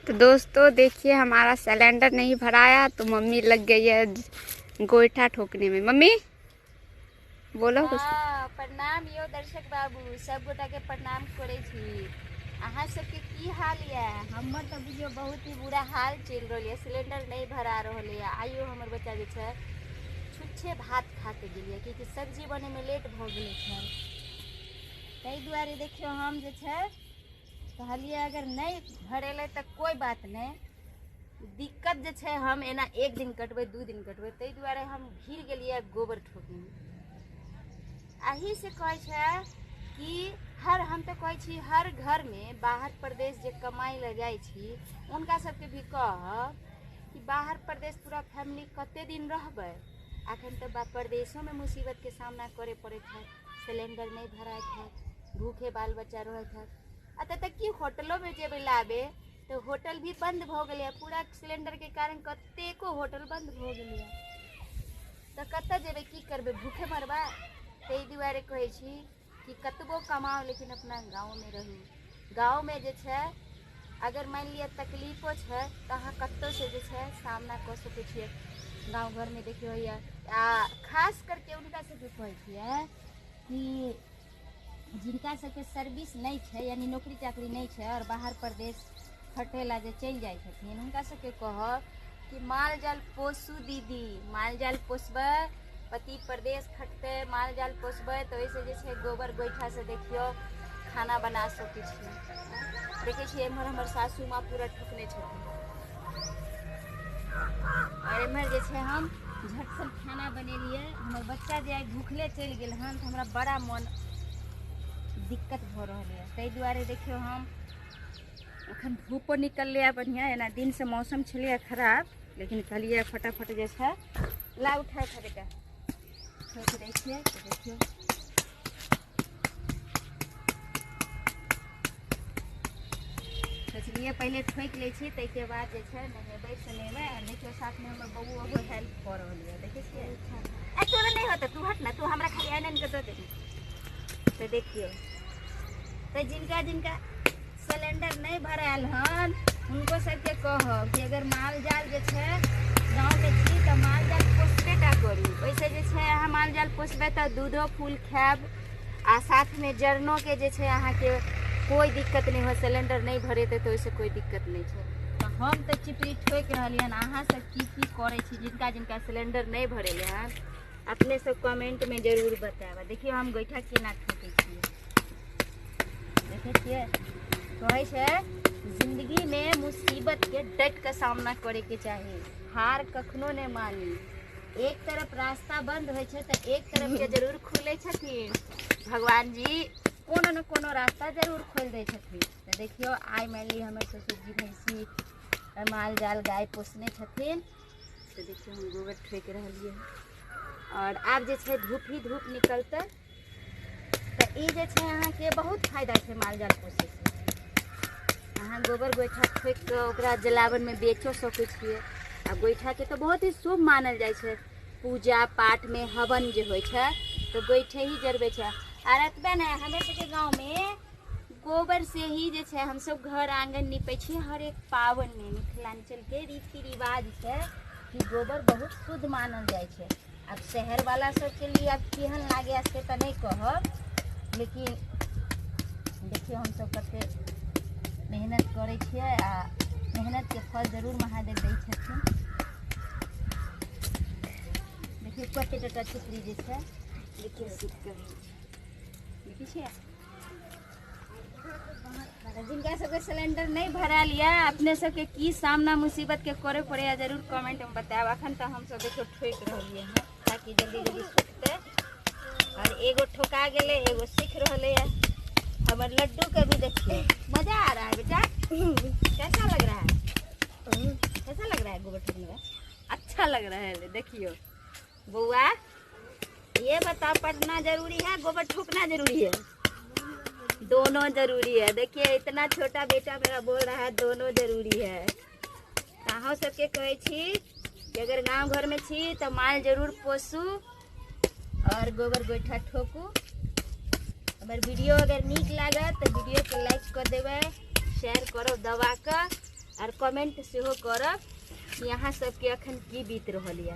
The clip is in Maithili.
तो दोस्तों देखिए हमारा सिलेंडर नहीं भराया तो मम्मी लग गई है गोईठा ठोकने में। मम्मी बोलो कुछ। हाँ, प्रणाम यो दर्शक बाबू, सब गोटा के प्रणाम करै छी। अहाँ सबके की हाल ये? हमर तऽ बुझियौ बहुत ही बुरा हाल चलि रहल ये, सिलेंडर नहीं भरा रहल ये। आइयो हमर बच्चा जे छै छुच्छे भात खा के गेलियै, कियाकि सब्जी बनैमे लेट भऽ गेलै छै। ताहि दुआरे देखियौ हम जे छै कहलियै अगर नहीं भरेलै तऽ कोइ बात नहि, दिक्कत जे छै हम एना एक दिन कटबै दू दिन कटबै, ताहि दुआरे हम भीड़ गेलियै गोबर ठोकैमे। एही से कहै छै कि हर, हम तऽ कहै छी हर घरमे बाहर प्रदेश जे कमाइ लए जाइ छी हुनका सबके भी कहब कि बाहर प्रदेश पूरा फैमिली कते दिन रहबै। अखन तऽ प्रदेशोमे मुसीबतके सामना करे पड़ैत है, सिलेंडर नहि भराइत है, भूखे बाल बच्चा रहैत है। आ तब की होटलोमे जेबै लाबे तऽ होटल भी बंद भऽ गेलै, पूरा सिलेंडरके कारण कतेको होटल बंद भऽ गेलै। तऽ कतऽ जेबै, की करबै, भूखे मरबै? ताहि दुआरे कहै छी कि कतबो कमाउ लेकिन अपना गाँवमे रहू। गाँवमे जे छै अगर मानि लिअ तकलीफो छै तऽ अहाँ कतहुसँ जे छै सामना कऽ सकै छियै। गाँव घरमे देखियौ होइए, आ खास करके हुनका सबके कहै छियै कि जिनका सबके सर्विस नहि छै, यानी नौकरी चाकरी नहि छै आओर बाहर प्रदेश खटै लए जे चलि जाइ छथिन, हुनका सबके कहब कि माल जाल पोसू दीदी, माल जाल पोसबै, पति प्रदेश खटतै, माल जाल पोसबै तऽ ओहिसँ जे छै गोबर गोइठासँ देखियौ खाना बना सकै छी। देखै छियै एम्हर हमर सासू माँ पूरा ठोकने छथिन आओर एम्हर जे छै हम झटसन खाना बनेलियै। हमर बच्चा जे आइ भूखले चलि गेल हन तऽ हमरा बड़ा मन दिक्कत भऽ रहल यऽ। ताहि दुआरे देखियौ हम एखन धूपो निकललै बढ़िआँ, एना दिनसँ मौसम छलैए खराब, लेकिन कहलियै फटाफट जे छै ला उठा उठा बेटा ठोकि दै छियै। तऽ देखियौ सोचलियै पहिले ठोकि लै छी, ताहिके बाद जे छै नहेबै सुनेबै। आ देखियौ साथमे हमर बबुओ हेल्प कऽ रहल यऽ, देखै छियै। आ तोरा नहि होतै, तू हट ना, तू हमरा खाली आनि आनि कऽ दऽ दे। तऽ देखियौ तऽ जिनका जिनका सिलेंडर नहि भरायल हन हुनको सबके कहब कि अगर माल जाल जे छै गाँवमे छी तऽ माल जाल पोसबे टा करू। ओहिसँ जे छै अहाँ माल जाल पोसबै तऽ दूधो फूल खायब आ साथमे जरनोके जे छै अहाँके कोइ दिक्कत नहि होत। सिलेंडर नहि भरेतै तऽ ओहिसँ कोइ दिक्कत नहि छै। तऽ हम तऽ चिपरी ठोकि रहलियै हन, अहाँ सब की की करै छी जिनका जिनका सिलेंडर नहि भरेलै हन अपने सब कमेंटमे जरूर बतायब। देखियौ हम गोइठा केना ठोकै छियै, देखै छियै। कहै छै जिंदगीमे मुसीबतके डटि कऽ सामना करैके चाही, हार कखनो नहि मानी। एक तरफ रास्ता बंद होइ छै तऽ एक तरफके जरूर खुलै छथिन भगवान जी, कोनो ने कोनो रास्ता जरूर खोलि दै छथिन। तऽ देखियौ आइ मानि लिअ हमर ससुरजी भैंसी माल जाल गाय पोसने छथिन। तऽ देखियौ हम गोबर ठोकि रहलियै आओर आब जे छै धूप ही धूप निकलतै। तऽ ई जे छै अहाँके बहुत फायदा छै माल जाल पोसैसँ। अहाँ गोबर गोइठा ठोकि कऽ ओकरा जलावनमे बेचो सकै छियै। आ गोइठाके तऽ बहुत ही शुभ मानल जाइ छै, पूजा पाठमे हवन जे होइ छै तऽ गोइठे ही जरबै छै। आर एतबे नहि, हमर सबके गाँवमे गोबर से ही जे छै हमसब घर आङ्गन निपै छी हरेक पाबनिमे। मिथिलाञ्चलके रीति रिवाज छै कि गोबर बहुत शुद्ध मानल जाइ छै। आब शहरवला सबके लिए आब केहन लागैए से तऽ नहि कहब, लेकिन देखियौ हमसब कते मेहनत करै छियै आ मेहनतके फल जरूर महादेव दै छथिन। देखियौ कते टटा चिपरी जे छै देखियौ सुख के भेल छै, देखै छियै। जिनका सबके सिलेंडर नहि भरायल यऽ अपने सबके की सामना मुसीबतके करे पड़ैए जरूर कमेंटमे बतायब। अखन तऽ हमसब देखियौ ठोकि रहलियै हँ ताकि जल्दी जल्दी सुखतै। और एगो ठोका गेलै, एगो सीख रहलै है। हमर लड्डू के भी देखिए मजा आ रहा है। बेटा कैसा लग रहा है, कैसा लग रहा है गोबर ठोकने में? अच्छा लग रहा है। देखियो बउआ ये बताओ पढ़ना जरूरी है गोबर ठोकना जरूरी है? दोनों जरूरी है। देखिए इतना छोटा बेटा मेरा बोल रहा है दोनों जरूरी है। अहाँ सबके कहै छी कि अगर गाँव घरमे छी तऽ माल जरूर पोसू और गोबर गोइठा ठोकू। हमर वीडियो अगर नीक लागत तऽ वीडियो के लाइक कऽ देबै, शेयर करब दबा कऽ, और और कमेंट सेहो करब कि अहाँ सबके अखन की बीत रहल यऽ।